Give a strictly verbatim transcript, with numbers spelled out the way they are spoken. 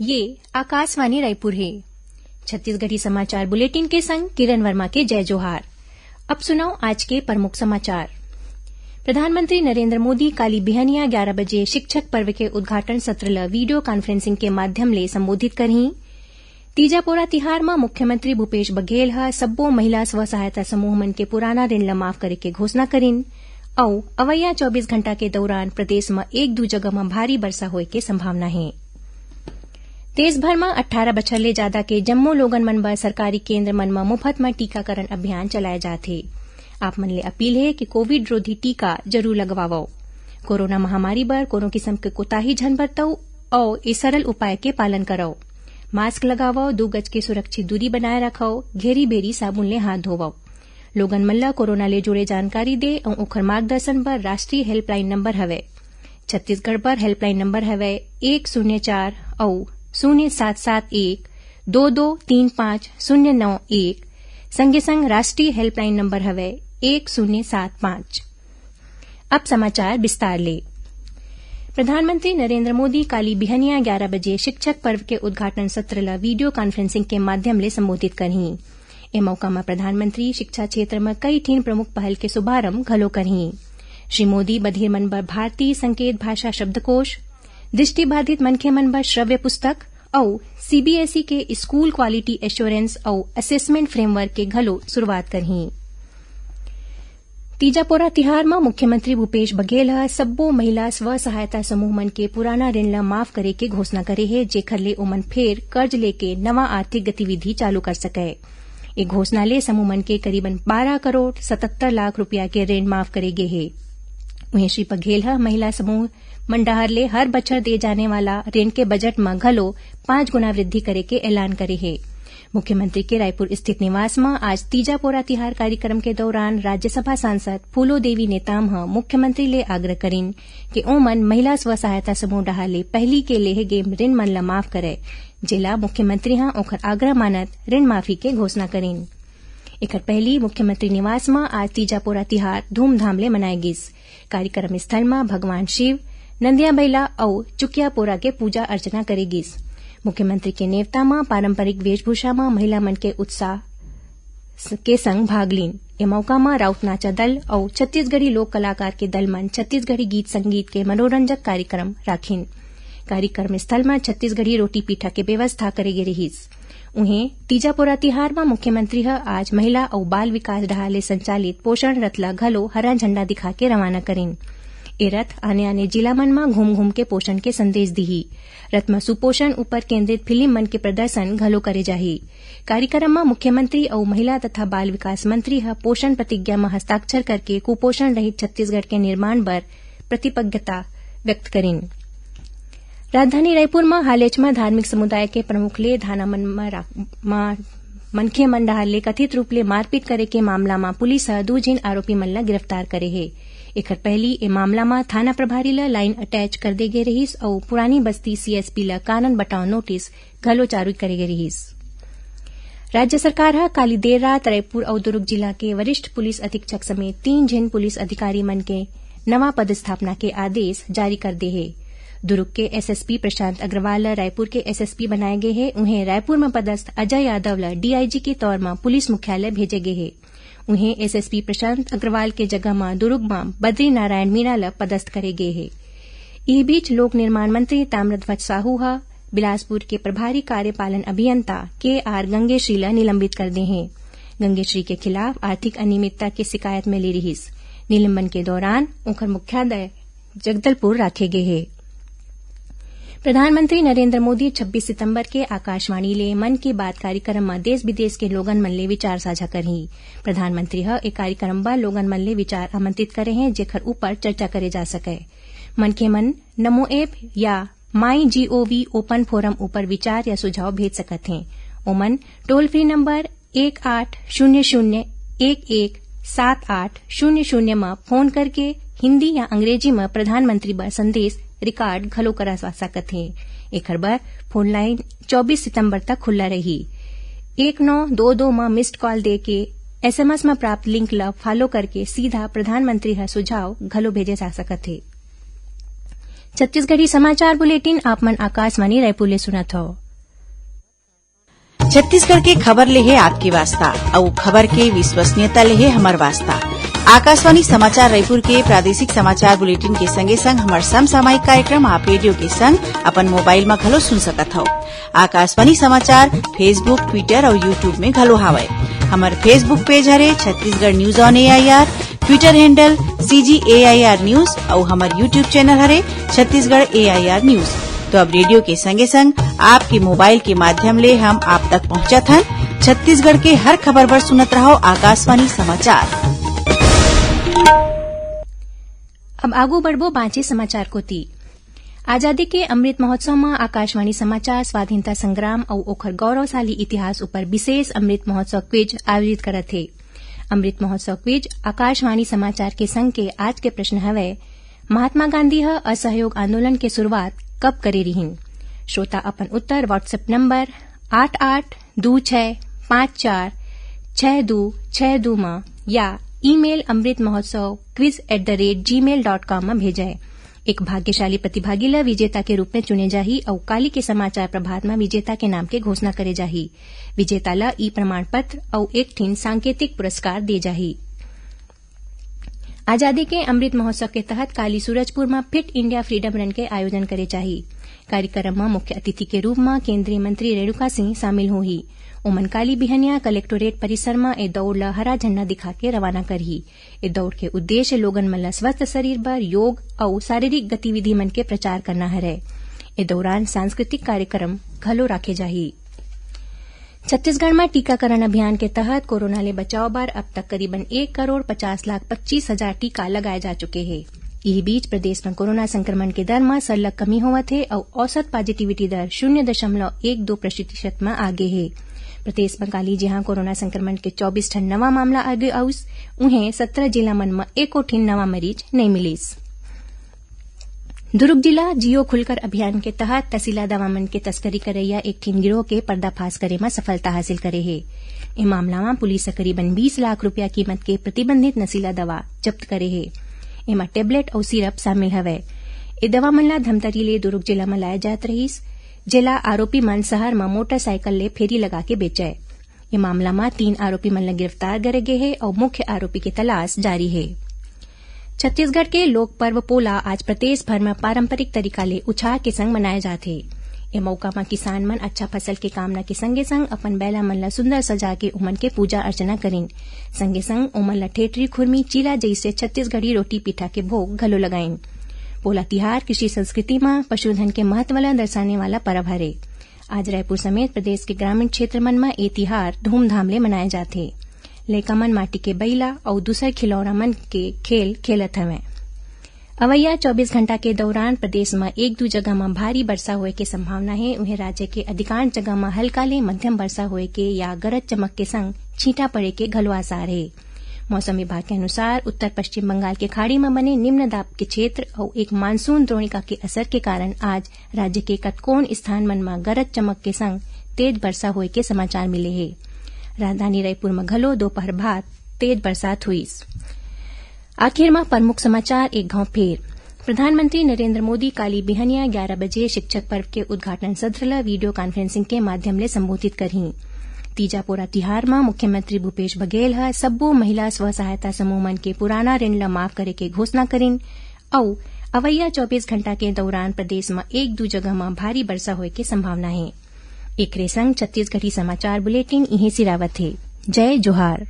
ये आकाशवाणी रायपुर हे। छत्तीसगढ़ी समाचार बुलेटिन के संग किरण वर्मा के जय जोहार। अब सुनव आज के प्रमुख समाचार। प्रधानमंत्री नरेंद्र मोदी काली बिहनिया ग्यारा बजे शिक्षक पर्व के उद्घाटन सत्र ल video conferencing के माध्यम ले संबोधित करहीं। तीजा पोरा तिहार म मुख्यमंत्री भूपेश बघेल ह सब्बो महिला स्व सहायता समूह मन के पुराना ऋण ल माफ करे के घोषणा करिन। अउ अवइया चौबीस घंटा के दौरान प्रदेश म एक दू जगह म भारी बरसा होए के संभावना हे। देश भर म अट्ठारह बछर ले जादा के जम्मो लोगन मन बर सरकारी केंद्र मन म मुफत म टीकाकरण अभियान चलाए जात हे। आप मन ले अपील हे कि कोविड रोधी टीका जरूर लगवावव। कोरोना महामारी बर कोनो किसम के कोताही झन बरतव अउ ए सरल उपाय के पालन करव। मास्क लगावव, दू गज के सुरक्षित दूरी बनाए रखव, घेरी बेरी साबुन ले हाथ धोवव। लोगन मन ल कोरोना ले जुड़े जानकारी दे अउ ओखर मार्गदर्शन बर राष्ट्रीय हेल्पलाइन नंबर हवय। छत्तीसगढ़ बर हेल्पलाइन नंबर हवय एक शून्य चार अउ शून्य सात सात एक दो दो तीन पाँच शून्य नौ एक। संगे संग राष्ट्रीय हेल्पलाइन नंबर हवय एक शून्य सात पाँच। अब समाचार विस्तार ले। प्रधानमंत्री नरेंद्र मोदी काली बिहनिया ग्यारा बजे शिक्षक पर्व के उद्घाटन सत्र ल video conferencing के माध्यम ले संबोधित करहीं। ए मौका म प्रधानमंत्री शिक्षा क्षेत्र म कई ठिन प्रमुख पहल के शुभारंभ घलो करहीं। श्री मोदी बधिर मन बर भारतीय संकेत भाषा शब्दकोश, दृष्टिबाधित मनखे मन बर श्रव्य पुस्तक अउ सीबीएसई के स्कूल क्वालिटी एश्योरेंस अउ असेसमेंट फ्रेमवर्क के घलो शुरुआत करहीं। तीजा पोरा तिहार म मुख्यमंत्री भूपेश बघेल ह सब्बो महिला स्व सहायता समूह मन के पुराना ऋण ल माफ करे के घोषणा करे हे, जेखर ले ओमन फेर कर्ज लेके नवा आर्थिक गतिविधि चालू कर सकय। ए घोषणा ले समूह मन के करीबन बारह करोड़ सतहत्तर लाख रुपया के ऋण माफ करे गे हे। उहें श्री बघेल ह महिला समूह मन डहार ले हर बछर दे जाने वाला ऋण के बजट म घलो पांच गुना वृद्धि करे के ऐलान करे हे। मुख्यमंत्री के रायपुर स्थित निवास म आज तीजा पोरा तिहार कार्यक्रम के दौरान राज्यसभा सांसद फूलो देवी नेताम ह मुख्यमंत्री ले आग्रह करिन कि ओमन महिला स्व सहायता समूह डहार ले पहिली के लेहे गे ऋण मन ल माफ करय, जेला मुख्यमंत्री ह ओखर आग्रह मानत ऋण माफी के घोषणा करिन। एखर पहिली मुख्यमंत्री निवास म आज तीजा पोरा तिहार धूमधाम ले मनाए गिस। कार्यक्रम स्थल म भगवान शिव, नंदिया बइला अउ चुकिया पोरा के पूजा अर्चना करे गिस। मुख्यमंत्री के नेवता म पारंपरिक वेशभूषा म महिला मन के उत्साह स-, के संग भाग लीन। ए मौका म राउत नाचा दल अउ छत्तीसगढ़ी लोक कलाकार के दल मन छत्तीसगढ़ी गीत संगीत के मनोरंजक कार्यक्रम राखिन। कार्यक्रम स्थल म छत्तीसगढ़ी रोटी पीठा के व्यवस्था करे गे रिहिस। उहें, तीजा पोरा तिहार म मुख्यमंत्री ह आज महिला अउ बाल विकास डहार ले संचालित पोषण रथ ल घलो हरा झंडा दिखा के रवाना करिन। ए रथ आने-आने जिला मन म घूम-घूम के पोषण के संदेश दिही। रथ म सुपोषण ऊपर केंद्रित फिल्म मन के प्रदर्शन घलो करे जाही। कार्यक्रम म मुख्यमंत्री अउ महिला तथा बाल विकास मंत्री ह पोषण प्रतिज्ञा म हस्ताक्षर करके कुपोषण रहित छत्तीसगढ़ के निर्माण बर प्रतिबद्धता व्यक्त करिन। राजधानी रायपुर म हालेच म धार्मिक समुदाय के प्रमुख ले थाना मन म रा-, म मनखे मन डहार ले कथित रूप ले मारपीट करे के मामला म पुलिस ह दू झिन आरोपी मन ल गिरफ्तार करे हे। एखर पहिली ए मामला म थाना प्रभारी ल लाइन अटैच कर दे गे रिहिस अउ पुरानी बस्ती सीएसपी ल कारण बताओ नोटिस घलो जारी करे गे रिहिस। राज्य सरकार ह काली देर रात रायपुर अउ दुर्ग जिला के वरिष्ठ पुलिस अधीक्षक समेत तीन झिन पुलिस अधिकारी मन के नवा पदस्थापना के आदेश जारी कर दे हे। दुर्ग के एसएसपी प्रशांत अग्रवाल ल रायपुर के एसएसपी बनाए गे हे। उहें, रायपुर म पदस्थ अजय यादव ल डीआईजी के तौर म पुलिस मुख्यालय भेजे गे हे। उहें, एसएसपी प्रशांत अग्रवाल के जगह म दुर्ग म बद्री नारायण मीणा ल पदस्थ करे गे हे। इही बीच, लोक निर्माण मंत्री ताम्रध्वज साहू ह बिलासपुर के प्रभारी कार्यपालन अभियंता केआर गंगेश्री ल निलंबित कर दे हे। गंगेश्री के खिलाफ आर्थिक अनियमितता के शिकायत मिले रिहिस। निलंबन के दौरान ओखर मुख्यालय जगदलपुर राखे गे हे। प्रधानमंत्री नरेंद्र मोदी छब्बीस सितंबर के आकाशवाणी ले मन की बात कार्यक्रम म देश विदेश के लोगन मन ले विचार साझा करही। प्रधानमंत्री ह ए कार्यक्रम बर लोगन मन ले विचार आमंत्रित करे हे, जेखर ऊपर चर्चा करे जा सकय। मनखे मन नमो ऐप या माई जीओवी ओपन फोरम ऊपर विचार या सुझाव भेज सकत हें। ओमन टोल फ्री नंबर एक आठ शून्य शून्य एक एक सात आठ शून्य शून्य म फोन करके हिंदी या अंग्रेजी म प्रधानमंत्री बर संदेश रिकॉर्ड घलो करा सकत हें। एखर बर फोन लाइन चौबीस सितंबर तक खुला रही। एक नौ दो दो म मिस्ड कॉल दे के एसएमएस म प्राप्त लिंक ल फॉलो करके सीधा प्रधानमंत्री ह सुझाव घलो भेजे जा सकत हे। छत्तीसगढ़ी समाचार बुलेटिन आप मन आकाशवाणी रायपुर ले सुनत हव। छत्तीसगढ़ के खबर ले हे आपके वास्ता, अउ खबर के विश्वसनीयता ले हे हमर वास्ता। आकाशवाणी समाचार रायपुर के प्रादेशिक समाचार बुलेटिन के संगे संग हमर समसामयिक कार्यक्रम आप रेडियो के संग अपन मोबाइल म घलो सुन सकत हव। आकाशवाणी समाचार Facebook, Twitter अउ YouTube में घलो हावय। हमर Facebook पेज हरे Chhattisgarh news on AIR, Twitter handle CG AIR news अउ हमर YouTube चैनल हरे छत्तीसगढ़ एआईआर न्यूज। तो अब रेडियो के संगे संग आपके मोबाइल के माध्यम ले हम आप तक पहुंचत हन। छत्तीसगढ़ के हर खबर बर सुनत रहव आकाशवाणी समाचार। अब आगू बढ़बो बांचे समाचार कोती। आजादी के अमृत महोत्सव म आकाशवाणी समाचार स्वाधीनता संग्राम अउ ओखर गौरवशाली इतिहास ऊपर विशेष अमृत महोत्सव क्विज आयोजित करत हे। अमृत महोत्सव क्विज आकाशवाणी समाचार के संग के आज के प्रश्न हवय, महात्मा गांधी ह असहयोग आंदोलन के शुरुआत कब करे रिहिन? श्रोता अपन उत्तर WhatsApp नंबर आठ आठ दू छै पाँच चार छै दू छै दू म या email amrit mahotsav quiz at the rate gmail dot com म भेजय। एक भाग्यशाली प्रतिभागी ल विजेता के रूप में चुने जाही अउ काली के समाचार प्रभात म विजेता के नाम के घोषणा करे जाही। विजेता ल ई प्रमाण पत्र अउ एक ठिन सांकेतिक पुरस्कार दे जाही। आजादी के अमृत महोत्सव के तहत काली सूरजपुर म फिट इंडिया फ्रीडम रन के आयोजन करे जाही। कार्यक्रम म मुख्य अतिथि के रूप म केंद्रीय मंत्री रेणुका सिंह शामिल होही। ओमन काली बिहनिया कलेक्टोरेट परिसर म ए दौड़ ल हरा झंडा दिखा के रवाना करही। ए दौड़ के उद्देश्य लोगन मन ल स्वस्थ शरीर बर योग अउ शारीरिक गतिविधि मन के प्रचार करना हरय। ए दौरान सांस्कृतिक कार्यक्रम घलो राखे जाही। छत्तीसगढ़ म टीकाकरण अभियान के तहत कोरोना ले बचाव बर अब तक करीबन एक करोड़ पचास लाख पच्चीस हजार टीका लगाए जा चुके हे। इही बीच प्रदेश म कोरोना संक्रमण के दर म सरलग कमी होवत हे अउ औसत पॉजिटिविटी दर शून्य दशमलव एक दो प्रतिशत म आ गे हे। प्रदेश म काली जिहां कोरोना संक्रमण के चौबीस ठन नवा मामला आगे आउस, उहें सत्रह जिला मन म एको ठिन नवा मरीज नइ मिलिस। दुर्ग जिला जियो खुलकर अभियान के तहत नशीला दवा मन के तस्करी करइया एक ठिन गिरोह के पर्दाफाश करे म सफलता हासिल करे हे। ए मामला म पुलिस ह करीबन बीस लाख रुपया कीमत के प्रतिबंधित नशीला दवा जब्त करे हे। एमा टेबलेट अउ सिरप शामिल हवय। ए दवा मन ला धमतरी ले दुर्ग जिला म लाए जात रहिस, जेला आरोपी मन शहर म मोटरसाइकिल ले फेरी लगा के बेचय। ए मामला म तीन आरोपी मन ला गिरफ्तार करे गे हे अउ मुख्य आरोपी के तलाश जारी हे। छत्तीसगढ़ के लोक पर्व पोला आज प्रदेश भर म पारंपरिक तरीका ले उछाह के संग मनाए जात हे। ए मौका म किसान मन अच्छा फसल के कामना के संगे संग अपन बैला मन ला सुंदर सजा के ओमन के पूजा अर्चना करिन। संगे संग ओमन ला ठेठरी, खुरमी, चीला जइसे छत्तीसगढ़ी रोटी पीठा के भोग घलो लगाइन। पोला तिहार कृषि संस्कृति म पशुधन के महत्व ला दर्शाने वाला परब हरे। आज रायपुर समेत प्रदेश के ग्रामीण क्षेत्र मन म ए तिहार धूमधाम ले मनाए जाथे। लइका मन माटी के बइला अउ दूसर खिलौना मन के खेल खेलत हवंय। अवइया चौबीस घंटा के दौरान प्रदेश म एक दू जगह म भारी बरसा होए के संभावना हे। उहें, राज्य के अधिकांश जगह म हल्का ले मध्यम बरसा होए के या गरज चमक के संग छींटा पड़े के घलो आसार हे। मौसम विभाग के अनुसार, उत्तर पश्चिम बंगाल के खाड़ी म बने निम्न दाब के क्षेत्र अउ एक मानसून द्रोणिका के असर के कारण आज राज्य के कतकोन स्थान मन म गरज चमक के संग तेज बरसा होए के समाचार मिले हे। राजधानी रायपुर म घलो दोपहर बाद तेज बरसात होइस। आखिर म प्रमुख समाचार एक घांव फेर। प्रधानमंत्री नरेंद्र मोदी काली बिहनिया ग्यारह बजे शिक्षक पर्व के उद्घाटन सत्र ल वीडियो कॉन्फ्रेंसिंग के माध्यम ले संबोधित करहीं। तीजा पोरा तिहार म मुख्यमंत्री भूपेश बघेल ह सब्बो महिला स्व सहायता समूह मन के पुराना ऋण ल माफ करे के घोषणा करिन अउ अवइया चौबीस घंटा के दौरान प्रदेश म एक दू जगह म भारी बरसा होए के संभावना हे। एकरे संग छत्तीसगढ़ी समाचार बुलेटिन इहें सिरावत हे। जय जोहार।